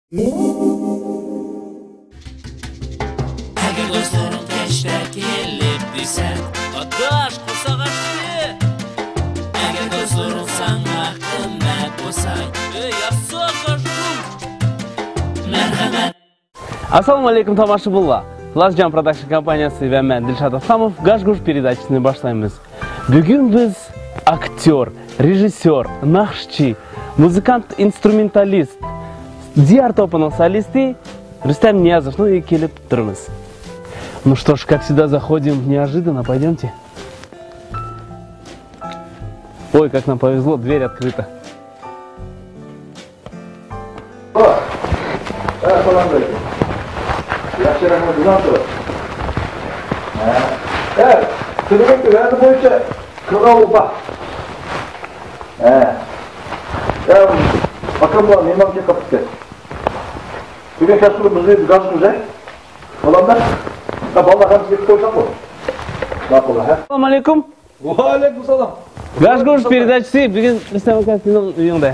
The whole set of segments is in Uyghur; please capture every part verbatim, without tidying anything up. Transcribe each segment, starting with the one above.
ئەگەر دوستلىرىڭ كەچتە كېلىپ دېسە، ئاداش، قورساق ئاچتى. ئەگەر دوستلىرىڭ ساڭا قىممەت بولسا، ئەي، ياسا، قاچتىم. مەرھەمەت. ئەسسالامۇ ئەلەيكۇم، تاماشىبىنلار. Last Jump Production kompaniyası ve ben, Dilşat Aslamov, Gaj Guj передачасын башлайбыз. Бүгүн биз актёр, режиссёр, нақышчы, музыкант-инструменталист, Diyar тобының солисти Рустам Ниязовның үйүнө келип турабыз. Ну что ж, как всегда, заходим неожиданно. Пойдёмте. Ой, как нам повезло, дверь открыта. ئە، سالام ئەلەيكۇم. ياخشى، رەھمەت، ئۇزۇن تۇر. ھە. ئە، سىزنىڭ ۋەدە بويىچە قىرغاۋۇل بار. ھە. ئە، ئاكاملار مېھمان كېلىپ قاپتىكەن. بۈگۈن كەچقۇرۇن بىزنى بىر گاز قىلىپ، بولامدا؟ ھە، بالىلار ھەممىسى يېتىپ قويساقمۇ؟ ماقۇل، ھە؟ ئەسسالامۇ ئەلەيكۇم. ۋەئەلەيكۇم سالام. گاج گۇج передачасы بۈگۈن رۇستەم ئاكا سېنىڭ ئۆيۈڭدە.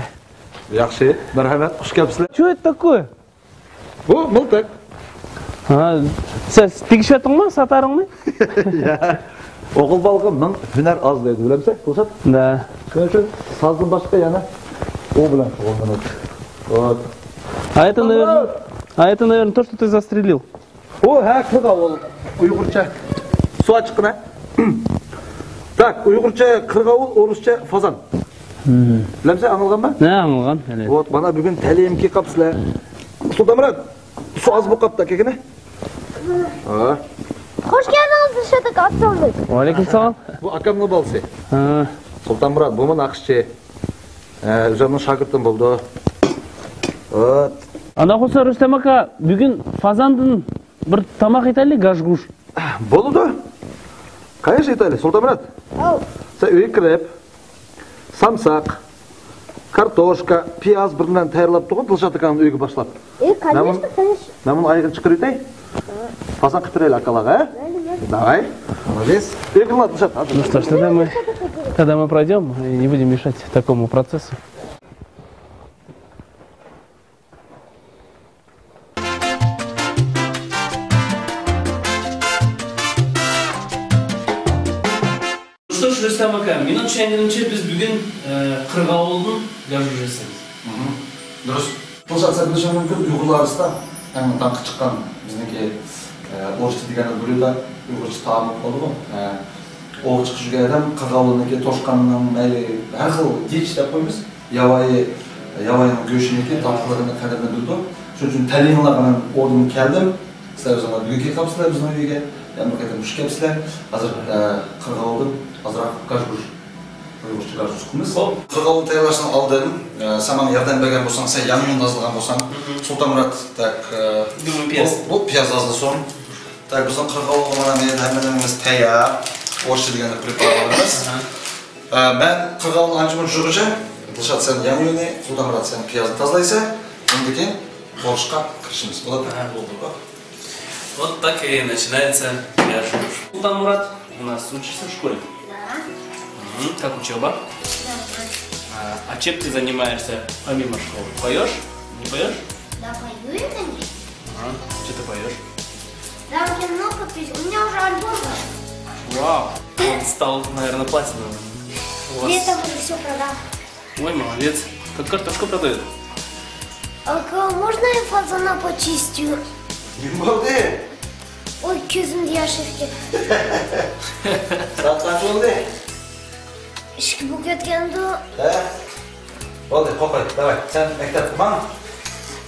ياخشى، مەرھەمەت، خۇش كەپسىلەر. Чё это такое? بۇ مىلتىق. ھە، سەن تېگىشىۋەتتىڭمۇ ساتارىڭنى؟ يا. ئوغۇل بالىغا مىڭ ھۈنەر ئاز دەيدۇ، بىلەمسەن، دىلشات؟ دە. شۇنىڭ ئۈچۈن سازدىن باشقا يەنە ئۇ بىلەن شۇغۇللىنىدۇ. ۋوت. ھاياتىڭدا بىر، ھاياتىڭدا بىر то, что ты застрелил. ئۇ، ھە، قىرغاۋۇل. ئۇيغۇرچە. سۇ ئاچچىقىنە. Так, ئۇيغۇرچە قىرغاۋۇل، ئورۇسچە فازان. بىلەمسەن، ئاڭلىغانما؟ ھە، ئاڭلىغان. ۋوت، مانا بۈگۈن تەلىيىمكى قاپسىلەر. سۇلتانمۇرات، سۇ ئاز بولۇپ قاپتۇ، كەكىنە. ھە. خوش كەلدىڭىز، دىلشات ئاكا، ئاسسالامۇئەلەيكۇم. ۋەئەلەيكۇم سالام. بۇ ئاكامنىڭ بالىسى. ھە. سۇلتانمۇرات، بۇمۇ ناخشىچى. ھە، ئۆزۈمنىڭ شاگىرتىم بولىدۇ. ۋوت. ئانداق بولسا، رۇستەم ئاكا، بۈگۈن فازاندىن بىر تاماق ئېتەيلى، گاج گۇج. بولىدۇ. قايسى ئېتەيلى، سۇلتانمۇرات؟ ئاۋۇ. سەن ئۆيگە كىرىپ، سامساق، كارتوشكا، پىياز بىر نېمىلەرنى تەييارلاپتىغۇ، دىلشات ئاكاڭنىڭ ئۆيىگە باشلاپ. ئى، مەن بۇنى، كانېشنا، كانېشنا. مەن بۇنى ئايىغىنى چىقىرىۋېتەي. ھە. فازان قىلىپ بېرەيلى ئاكاڭلارغا، ھە؟ مەيلى، مەيلى. داۋاي. مالادېس. ئۆيگە كىرىڭلار، دىلشات، ھازىر. Ну что ж, тогда мы, тогда мы пройдём и не будем мешать такому процессу. دوستلار، رۇستەم ئاكا، مېنىڭ چۈشەنگىنىمچە، بىز بۈگۈن، ئە، قىرغاۋۇلدىن گاج گۇج ياسايمىز. مھم. دۇرۇس. دىلشات، سەن بىلىشىڭ مۇمكىن، ئۇيغۇرلار ئارىسىدا ئەڭ داڭقى چىققان بىزنىڭكى، ئە، ئورۇسچە دېگەننىڭ بىرى، ئۇيغۇرچە تائام بولىدۇ. ئە، ئوۋغا چىقىپ يۈرگەن ئادەم قىرغاۋۇلنىڭكى، توشقاننىڭ، مەيلى، ھەر خىل يېيىش دەپ قويىمىز. ياۋايى، ياۋايىنىڭ گۆشىنىڭكى تاتلىقلىقىنى قەدرىنى بىلىدۇ. شۇنىڭ ئۈچۈن تەلىيىڭلارغا مەن ئۇدىن كەلدىم. سىلەر ئۆزۈڭلار بۈگۈن كېلىپ قاپسىلەر بىزنىڭ ئۆيگە. يەنە بىر قېتىم خۇش كەپسىلەر. ھازىر، ئە، قىرغاۋۇلدىن ئازراق گاج گۇج، ئۇيغۇرچە گاج گۇج قىلىمىز. خوپ. قىرغاۋۇل تەييارلاشتىن ئالدىن، ئە، سەن ماڭا ياردەم بەرگەن بولساڭ، سەن يانيۇننى ھازىرلىغان بولساڭ، مھم. سۇلتانمۇرات، تاك، ئە، دۇبۇل پىياز. بۇ، بۇ پىياز ھازىرلىسۇن. تاك، بىزنىڭ قىرغاۋۇلغا مانا مېنىڭ ھەممە نېمىمىز تەييار. ئورۇسچە دېگەندە پرىپرات قىلىمىز. ئاھا. ئە، مەن قىرغاۋۇلنى ئانچە-مۇنچە يۇغىچە، دىلشات، سەن يانيۇننى، سۇلتانمۇرات، سەن پىيازنى تازىلايسەن. ئۇندىن كېيىن قورۇشقا كىرىشىمىز. بولاتتى؟ ھە، بولدى. Вот так и начинается пляж. Султанмурат, у нас учишься в школе? Да. Мгм. Как учёба? Нормально. А, а чем ты занимаешься помимо школы? Поёшь? Не поёшь? Да, пою я, конечно. Ага. Что ты поёшь? Да, очень много песен. У меня уже альбом вышел. Вау! Он стал, наверное, платиновым. У вас... Летом уже всё продал. Ой, молодец. Как картошку продают? А к-, можно я фазана почистю? Не могу. Ой, көзүмдө яш эркек. Саат канча болду? Ишке бу кеткенде. Э? Болду, кокой, давай. Сен мектеп кылмаң.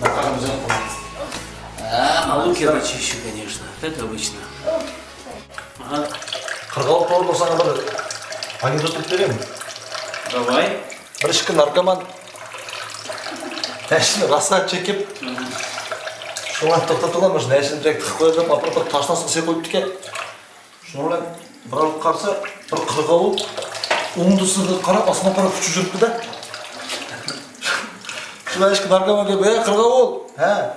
Мен каган үзем кылмаң. А, а лучше почищу, конечно, как обычно. Ага. Кыргал повар болсаң, бир анекдот айтып берейин. Давай. Бир ишке наркоман нәшәне раса чекип, шуңа токтатылган, бир нәшәне тек тыгып кояды деп, апарып бир ташны астына салып коюп экен. Шуның белән бер алып караса, бир кыргавыл оңдысыга карап, асманга карап очып йөрүп китә. Шулай ишке наркоман келип, «Эй, кыргавыл, ә?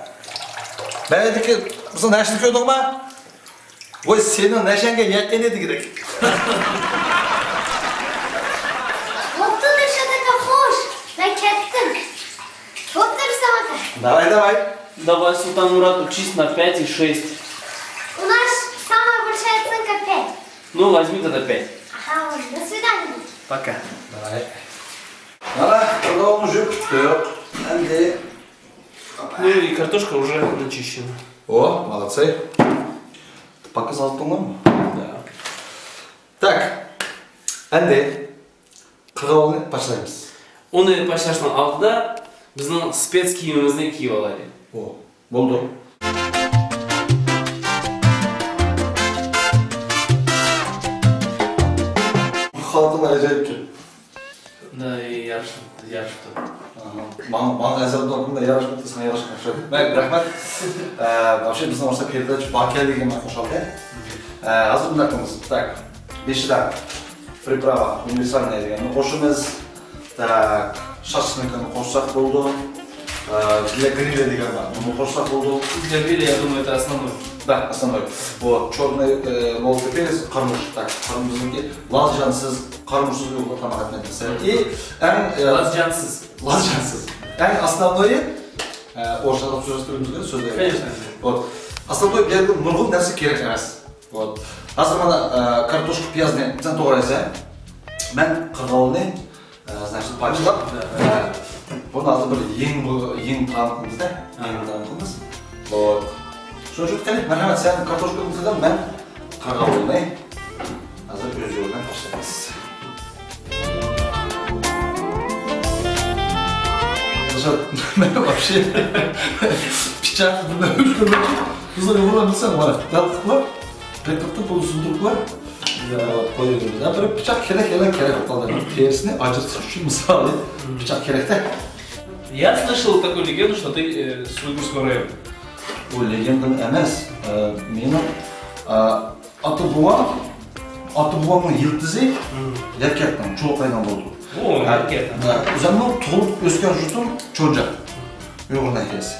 Бәйдеке, бизин нәшәне көрдеңме?» «Ой, синең нәшәңгә якын иде», дигән. Болду, Ришат ака, хош, мен кеттим. Болду, Давай, давай. Давай, Султан Мурат, учись на пять и шесть. У нас самая большая оценка пять. Ну, возьми тогда пять. Ага, ладно, до свидания. Пока. Давай. Mana, qirg'ovni juvib tutdik. Endi Ну и картошка уже начищена. О, молодцы. Пока залтыңмы? Да. Так. Endi qirg'ovni boshlaymız. Uni boshlashdan oldida bizning spets kiyimimizni kiyib olaylik. O, bo'ldi. Xalqim ajoyib ekan. Да, и ярашыпты, ярашыпты. Aha. Maňa, maňa azap dokunda yarashmaptı, saňa yarashmaptı. Bek rahmat. Ee, вообще bizning orsa передача Bakiyaligime hoş oldu. Ee, hazır bunlar kılmız. Tak. Beşiden. Приправа универсальная deganini qo'shamiz. Так, шашлыкны qo'shsaq bo'ldi. Э, для гриля degan bor, buni qo'shsaq bo'ldi. Для гриля, я думаю, это основной. Да, основной. Вот, черный, э, молотый перец, qarmush. Так, qarmushimizniki lozjansiz, qarmushsiz yo'q, tamoq etmaymiz. И eng, э, Lozjansiz. Lozjansiz. Eng основной, э, o'ruscha qilib so'zlashtirishimiz kerak, so'zlar. Конечно. Вот. Основной bu yerda nurg'un narsa kerak emas. Вот. Hozir mana, e, kartoshka, piyozni sen to'g'raysan. Men qirg'ovulni, e, значит, parchalab, e, buni hozir bir yeng, bu, yeng taom qilamiz-da. Yeng taom qilamiz. Вот. Shuning uchun, qani, marhamat, sen kartoshkani qilgin, men qirg'ovulni hozir o'z yo'lidan boshlaymiz. Вообще pichoq bilan. Bizlar yo'qlar bilsang, mana, yalqov bor. Pekirtib, buni sindirib qo'y. Ya, qo'yib beramiz. Ya, bir pichoq kerak, kerak, kerak qoldi. Terisini ajratish uchun, misoli, pichoq kerak-da. Я слышал такую легенду, что ты, э, с Уйгурского района. U legenda emas. E, meni, e, ota-bobom, ota-bobomning yiltizi Yarkatdan, Cho'loqraydan bo'ldi. O, Yarkat. O'zimni tug'ilib o'sgan yurtim Cho'nja. Uyg'ur nahiyasi.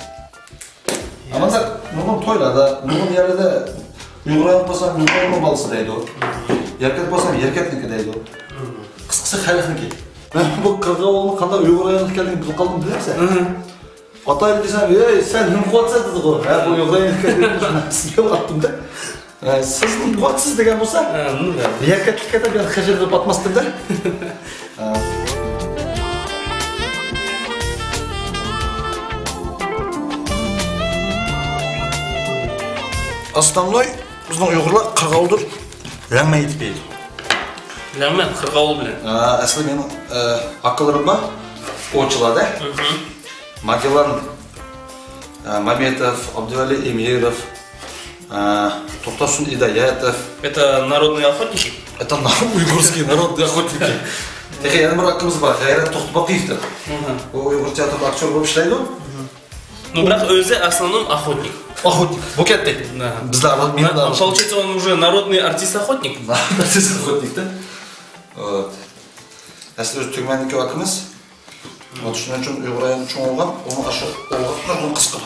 Amanda nurg'un to'ylarda, nurg'un yerlarda Uyg'ur ayol bo'lsam, Uyg'ur ayolning bolasi deydi. Yarkat bo'lsam, Yarkatniki deydi. Qisqasi, xalqniki. Men bu qirg'ovulni qanday Uyg'ur ayolniki ekanligini bilib qoldim, bilamsan? Ota desam, "Ey, sen nima qilyapsan?" dedi-ku. Ha, bu Uyg'ur ayolniki ekanligini tushunmasligim, aytdim-da. E, siz nima qilyapsiz degan bo'lsa, Ha, nima? Yarkatlikka men xijil qilib otmasdim-da. Основной bizning uyg'urlar qirg'ovul deb langma aytib berdi. Langma qirg'ovul bilan. Ha, asli mening, e, akalarım var, ovchilarda. Magellan, e, Mametov, Abduvali Emirov, А, To'xtasin Idoyatov. Это народные охотники? Это на-, уйгурские народные охотники. Texi yana bir akamiz bor, G'ayrat To'xtibaqiyevdir. Aha. U Uyg'ur teatrida aktyor bo'lib ishlaydi. Ну, biroq o'zi основном охотник. Охотник. Bu katta. Aha. Bizlar men bilan. Получается, он уже народный артист-охотник? Артист-охотник-da. Вот. Asli o'zi Tug'manniki akamiz. Вот, shuning uchun Uyg'ur ayoli cho'ng'ilgan, uni ashu o'g'il nurg'un qisqi bor.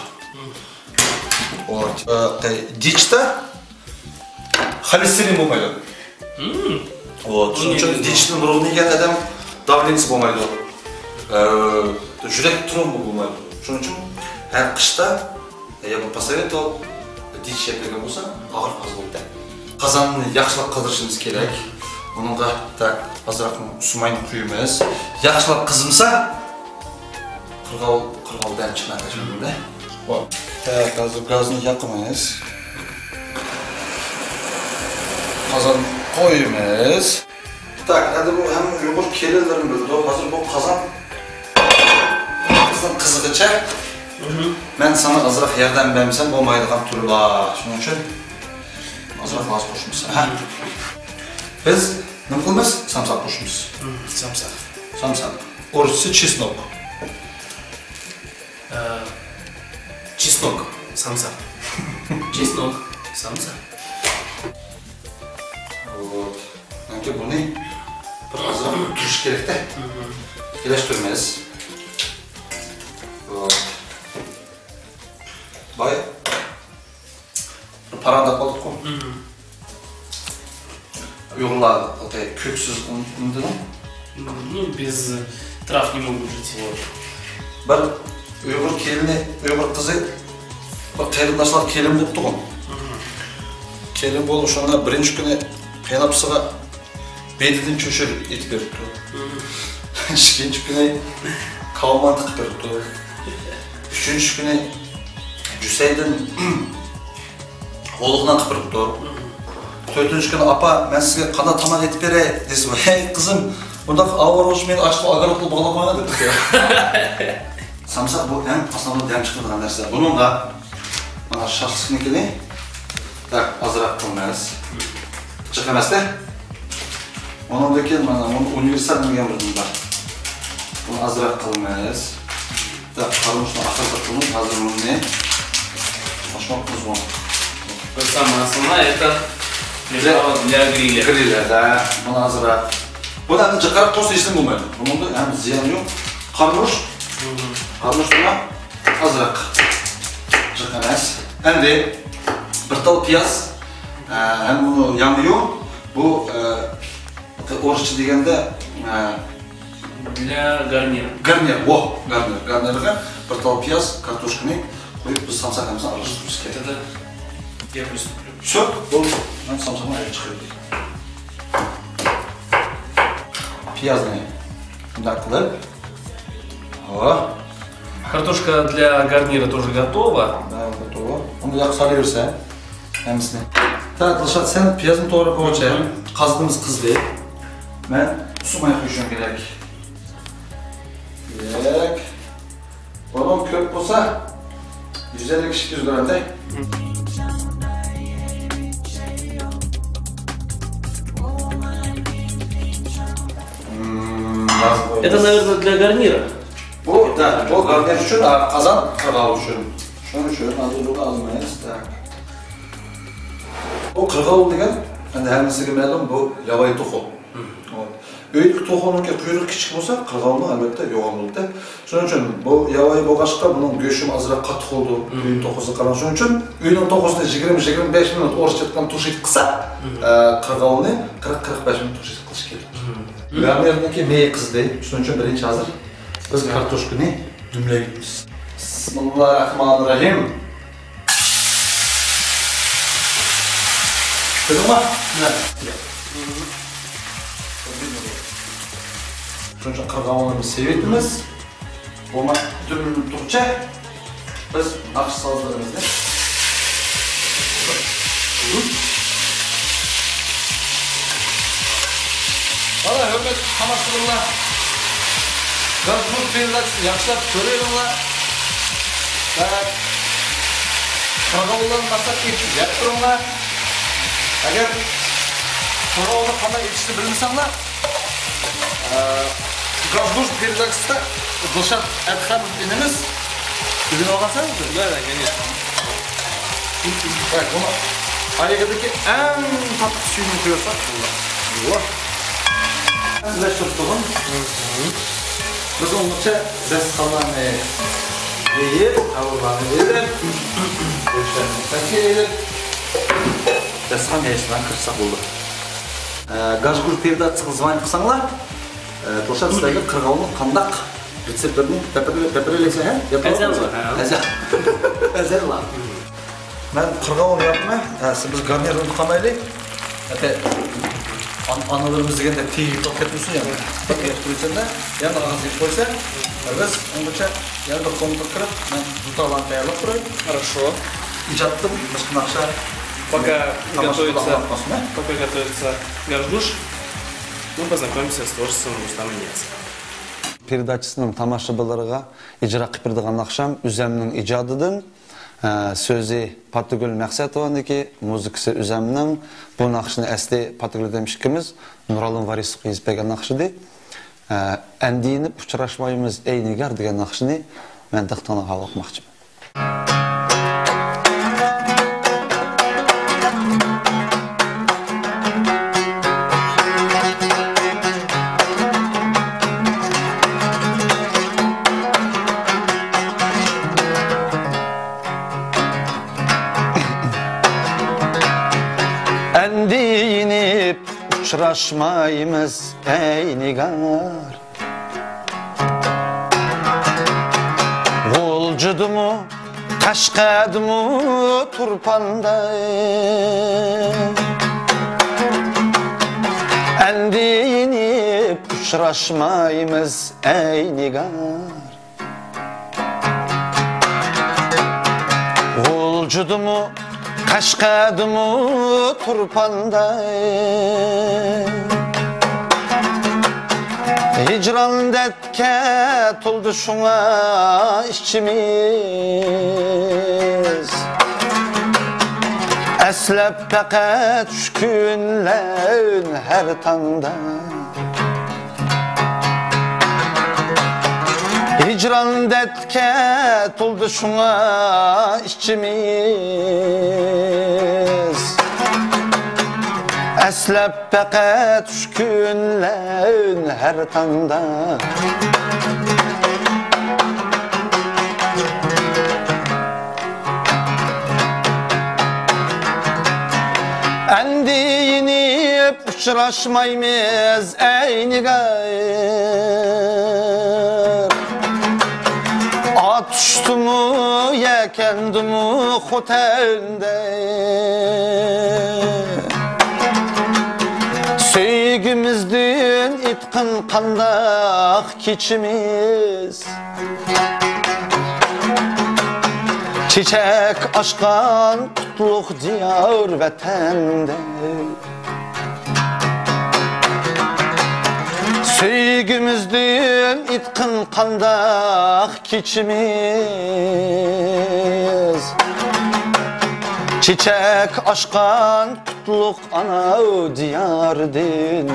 Вот, э, дич-то холестерин bo'lmaydi. Вот, shuning uchun dichni nurg'un yegan odam давлениеsi bo'lmaydi. Э, yurak turi bo'lmaydi. Shuning uchun har qishda Я бы посоветовал, dich yeb bergan bo'lsa, og'riq oz bo'ladi. Qozonni yaxshilab qizdirishimiz kerak. Buningga tak, ozroq sumayni quyamiz. Yaxshilab qizimsa, qirg'ov, qirg'ovdan chiqadi shunda. Hop. Tak, hozir gazni yoqamiz. Qozon qo'yamiz. Tak, endi bu hamma Uyg'ur kelinlarim bildi. Hozir bu qozon bizning qizig'icha. Men sana ozroq yordam bermasam bo'lmaydigan turi bor. Shuning uchun ozroq gaz qo'shamiz. Ha. Biz nima qilamiz? Samsaq qo'shamiz. Samsaq. Samsaq. O'rischasi чеснок. Э, чеснок, самсак. Чеснок, самсак. Вот. Endi buni bir ozroq turish kerak-da. Kelishtirmaymiz. Вот. Bay. Bir paranda qoldik-ku. Uyg'urlar ko'ksiz un-, unutadi. Ну, без трав не могут жить. Вот. Bir ئۇيغۇر كېلىنى، ئۇيغۇر قىزى بىر قېرىنداشلار كېلىن بوپتىغۇ. كېلىن بولۇپ، شۇندا بىرىنچى كۈنى قېيىنئاپىسىغا بېدىدىن چۆچۈرە ئېتىپ بېرىپتۇ. ئىككىنچى كۈنى كاۋا مانتا قىلىپ بېرىپتۇ. ئۈچىنچى كۈنى جۈسەيدىن ھولۇقنان قىلىپ بېرىپتۇ. تۆتىنچى كۈنى، «ئاپا، مەن سىزگە قانداق تاماق ئېتىپ بېرەي؟» دېسە، «ھەي، قىزىم، بۇنداق ئاۋارە بولۇش، مېنى ئاشلىق ئاگارلىققا باغلاپ قويغان» دەپتۇ. سامساق بۇ ئەڭ ئاسانلا دەم چىقىدىغان نەرسە. بۇنىڭغا مانا شاشلىقنىڭكىنى بەك ئازراق قىلىمىز. جىق ئەمەستە. ئۇنىڭدىن كېيىن مانا بۇنى ئۇنىۋېرسال دېگەن بىر نېمە بار. بۇنى ئازراق قىلىمىز. بەك قارىمۇچنى ئاخىرىدا قىلىمىز. ھازىر بۇنى ئاشماقپىز بۇ. Pensamos, não é? Então, já o milhar grilla. Grilla, да. بۇنى ئازراق. بۇنى ئەمدى جىقراق قويسا ھېچنېمە بولمايدۇ. بۇنىڭدا ھەم زىيان يوق. قارىمۇچ. قارىمۇچ بۇنى ئازراق. جىق ئەمەس. ئەمدى بىر تال پىياز، ئە، ھەم بۇنى ياڭيۇ. بۇ، ئە، ئورۇسچە دېگەندە، ئە، Для гарнира. گارنىر، ۋو، گارنىر. گارنىرغا بىر تال پىياز، كارتوشكىنى قويۇپ، بىز سامساق ھەممىسىنى ئارىلاشتۇرىمىز. Это я приступлю. Всё, بولدى. مەن سامساقنى ئايرىپ چىقىرىمەن. پىيازنى بۇنداق قىلىپ. ھو. Картошка для гарнира тоже готова. Да, готова. ئۇنى ياققا سالىۋەرسە ھەممىسىنى. تا، دىلشات، سەن پىيازنى توغرا قويغۇچە. قازىنىمىز قىزدى. مەن سۇ ماي قويۇشۇم كېرەك. كېرەك. بۇنىڭ كۆپ بولسا، يۈز ئەللىك ئىككى يۈز گرامدەك. مم، لازىم بولماس. Это, наверное, для гарнира. بۇ، да، بۇ گارنىر ئۈچۈن، ھە، قازان قىرغاۋۇل ئۈچۈن. شۇنىڭ ئۈچۈن ھازىر بۇنى ئالىمىز. Так. بۇ قىرغاۋۇل دېگەن، ئەمدى ھەممىسىگە مەلۇم، بۇ ياۋايى توخۇ. ئۆيدىكى توخۇنىڭكى قۇيرۇقى كىچىك بولسا، قىرغاۋۇلنىڭ ئەلۋەتتە يوغان بولىدۇ. شۇنىڭ ئۈچۈن بۇ ياۋايى بولغاچقا، بۇنىڭ گۆشىمۇ ئازراق قاتتىق بولىدۇ. ئۆينىڭ توخۇسىغا قارىغاندا. شۇنىڭ ئۈچۈن ئۆينىڭ توخۇسىنى يىگىرمە، يىگىرمە بەش مىنۇت ئورۇسچە ئېيتقاندا تۇشىت قىلسا، ئە، قىرغاۋۇلنى قىرىق، قىرىق بەش مىنۇت تۇشىت قىلىش كېرەك. گارنىرنىڭكى مېيى قىزدى. شۇنىڭ ئۈچۈن بىرىنچى ھازىر بىز كارتوشكىنى دۈملەيمىز. بىسمىللاھىررەھمانىررەھىم. كۆردۈڭمۇ؟ شۇنىڭ ئۈچۈن قىرغاۋۇلنى سېۋىتىمىز. بولما دۈملىنىپ تۇرغۇچە بىز ناخشا سازلىرىمىزنى. مانا، ھۆرمەتلىك تاماشىبىنلار، گاز گۇز پېرېداچىسىنى ياخشىلاپ كۆرۈۋېلىڭلار. ۋە قىرغاۋۇللارنى ماسلاپ ئېتىپ يەپ تۇرۇڭلار. ئەگەر قىرغاۋۇلنى قانداق ئېتىشنى بىلمىسەڭلار، ئە، گاز گۇز پېرېداچىسىدا دىلشات ئەدھەم ئىنىمىز ئۆگىنىۋالغانسىز؟ Да, да, конечно. Так, بۇنى ئايىغىدىكى ئەڭ تاتلىق سۈيىنى قۇيۇۋەتسەك بولىدۇ. بىز ئۇنىڭغىچە داستىخانلارنى يېيىپ، قاۋۇرلارنى يېيىپ، گۆشلەرنى سەپكە يېيىپ، داستىخان يايىشىدىن كىرسەك بولىدۇ. ئە، گاز گۇز پېرېداچىسىغا زۋانىت قىلساڭلار، ئە، دىلشات سىلەرگە قىرغاۋۇلنىڭ قانداق رېتسېپلىرىنى بەپرە-، بەپرەلەيسەن، ھە؟ ئەزەللا، ھە. ئەزەل. ئەزەللا. مەن قىرغاۋۇل ياپمەن. ھە، سىز بىز گارنىرنى قىلمايلى. ئەتە ئان-، ئانىلىرىمىز دېگەندە تېگىپ قېلىپ كەتمىسۇن يەنە. بەك ياخشى كۆرىسەن-دە، يەنە ئاغزىغا قويسا، بىز ئۇنىڭغىچە يەنە بىر قومۇتقا كىرىپ، مەن دۇتارلارنى تەييارلاپ تۇراي. Хорошо. ئىجادتىن باشقا ناخشا. Пока готовится, пока готовится гаргуш, мы познакомимся с творчеством Рустама Нияз. پېرېداچىسىنىڭ تاماشىبىنلىرىغا ئىجرا قىلىپ بېرىدىغان ناخشام ئۆزەمنىڭ ئىجادىدىن. ئە، سۆزى پاتىگۈل مەقسەتوۋانىڭكى، مۇزىكىسى ئۆزەمنىڭ. بۇ ناخشىنى ئەسلى پاتىگۈل دېدەم ئىككىمىز نۇرالىم ۋارىسوۋغا يېزىپ بەرگەن ناخشىدى. ئە، ئەمدى يېنىپ ئۇچراشمايمىز ئەي نىگار دېگەن ناخشىنى مەن دىققىتىڭلارغا ھاۋالە قىلماقچىمەن. ئەمدى يېنىپ ئۇچراشمايمىز ئەي نىگار. دىمۇ، قەشقەردىمۇ تۇرپاندا، ئەمدى يېنىپ ئۇچراشمايمىز، ئەي نىگار. غۇلجىدىمۇ، قەشقەردىمۇ تۇرپاندا، ھىجران دەردكە تولدى شۇڭا ئىچىمىز. ئەسلەپ پەقەت چۈشكۈنلەرنى ھەر تاڭدا، ھىجران دەردكە تولدى شۇڭا ئىچىمىز. ئەسلەپ پەقەت چۈشكۈنلەرنى ھەر تاڭدا، ئەمدى يېنىپ ئۇچراشمايمىز، ئەي نىگار. ئاتۇشتىمۇ، يەكەندىمۇ خوتەندە، سۆيگۈمىزدىن ئېيتقىن قانداق كېچىمىز. چېچەك ئاچقان قۇتلۇق دىيار ۋەتەندە، سۆيگۈمىزدىن ئېيتقىن قانداق كېچىمىز. چېچەك ئاچقان قۇتلۇق ئانا دىياردىن.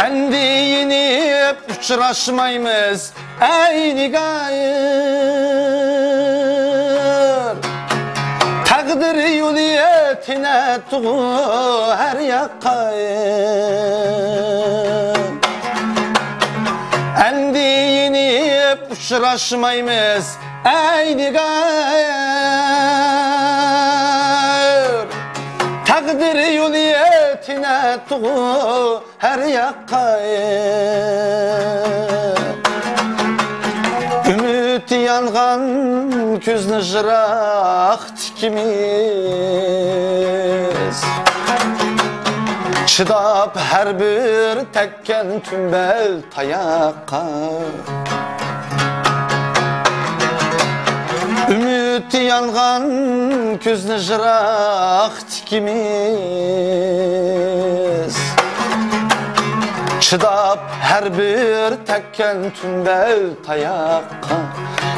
ئەمدى يېنىپ ئۇچراشمايمىز، ئەي نىگار. تەقدىر يولى تېنەتتىغۇ ھەر ياققا، ئەمدى يېنىپ ئۇچراشمايمىز، ئەي نىگار. تەقدىر يولى تېنەتتىغۇ ھەر ياققا، ئۈمىد يانغان كۆزنى يىراق تىكىمىز. چىداپ ھەر بىر تەگكەن تۈمبەل تاياققا، ئۈمىد يانغان كۆزنى يىراق تىكىمىز. چىداپ ھەر بىر تەگكەن تۈمبەل تاياققا،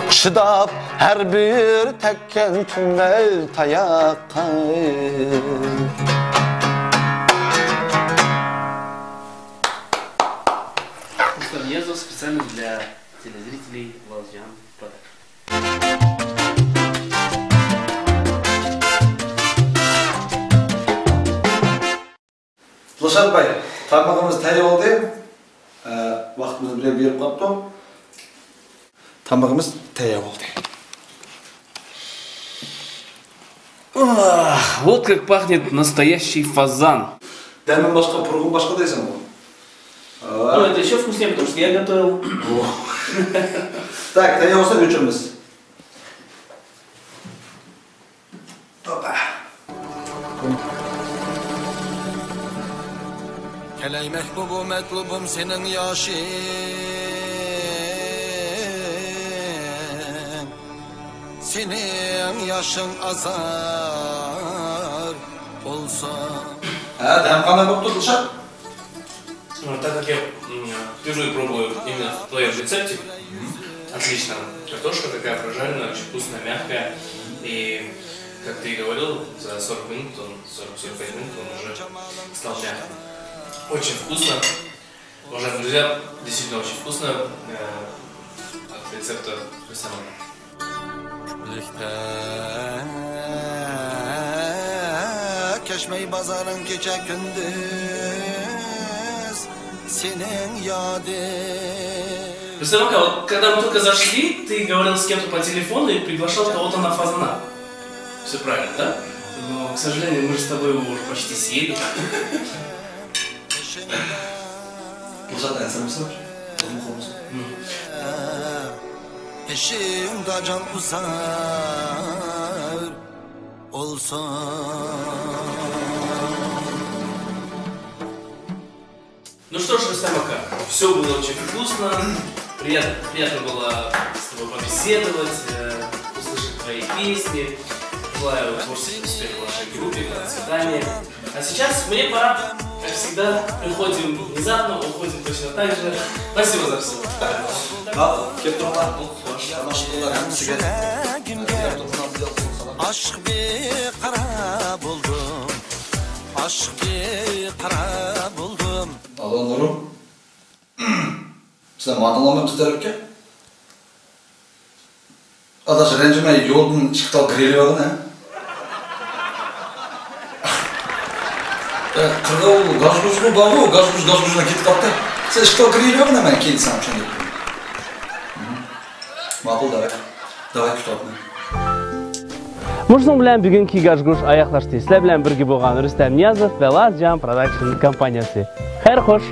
چىداپ ھەر بىر تەگكەن تۈمبەل تاياققا. Музыка Незов специально для телезрителей Лазян Продакшн. دىلشات باي، تامىقىمىز تەييار بولدى. ئە، ۋاقتىمىز بىلەن بېرىپ قاپتۇ. تامىقىمىز تەييار بولدى. Ах, вот как пахнет настоящий фазан. دەمى باشقا، پۇرىقى باشقا دەيسەن بۇ. Ну, это ещё вкуснее, потому что я готовил. Так, تەييار بولسا ئۆچۈرىمىز. توبا. كەلەي مەھبۇبۇم، مەتلۇبۇم سېنىڭ ياشىڭ، سېنىڭ ياشىڭ ئازار بولسۇن. ھە، دەم قانداق بوپتۇ، دىلشات؟ Ну, так как я, м, впервые пробую именно в твоём рецепте, отлично. Картошка такая прожаренная, очень вкусная, мягкая. И, как ты и говорил, за сорок минут он, сорок-сорок пять минут он уже стал мягким. Очень вкусно. Уважаемые друзья, действительно очень вкусно. Э, от рецепта Рустама. كەچمەي بازارىڭ كېچە كۈندۈز سېنىڭ يادىڭ. Рустамака, вот когда мы только зашли, ты говорил с кем-то по телефону и приглашал кого-то на фазана. Все правильно, да? Но, к сожалению, мы же с тобой его уже почти съели. Пылжат әнсәмісің? Мгм. Ishimda jon uzar olsun. Ну что ж, Рустамака, все было очень вкусно, приятно, приятно было с тобой побеседовать, э, услышать твои песни. Желаю творческих успехов вашей группе, процветания. А сейчас мне пора. Как всегда, приходим внезапно, уходим точно так же. Спасибо за все. Мақұл, келіп тұрыңдар. Тамаша болар, һәм сізге. Aşk bir kara buldum. Aşk bir kara buldum. Алло, Нурым. Сен мадалама бир тәрәпкә. Адаш, рәнҗемә, юлдың ишектал гриле багына. Ә, кырда ул гажгужлы багу, гажгуж, гажгуждан кетип калды. Сен ишектал гриле багына, мен кийинсәм шунда. Мгм. Мақул, давай. Давай, күтәтме. مۇشۇنىڭ بىلەن بۈگۈنكى گاژگۇژ ئاياغلاشتى. سىلەر بىلەن بىرگە بولغان رۇستەم نىيازوف ۋە لاز جان پروداكشن كومپانىيەسى. خەير خوش.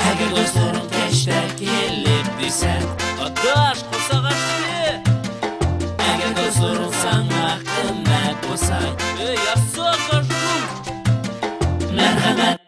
ئەگەر دوستلىرىڭ كەچتە كېلىپ دېسە، ئاداش، قورساق ئاچتى. ئەگەر دوستلىرىڭ ساڭا قىممەت بولسا، ئەي، ياسا، قاشقۇم. مەرھەمەت.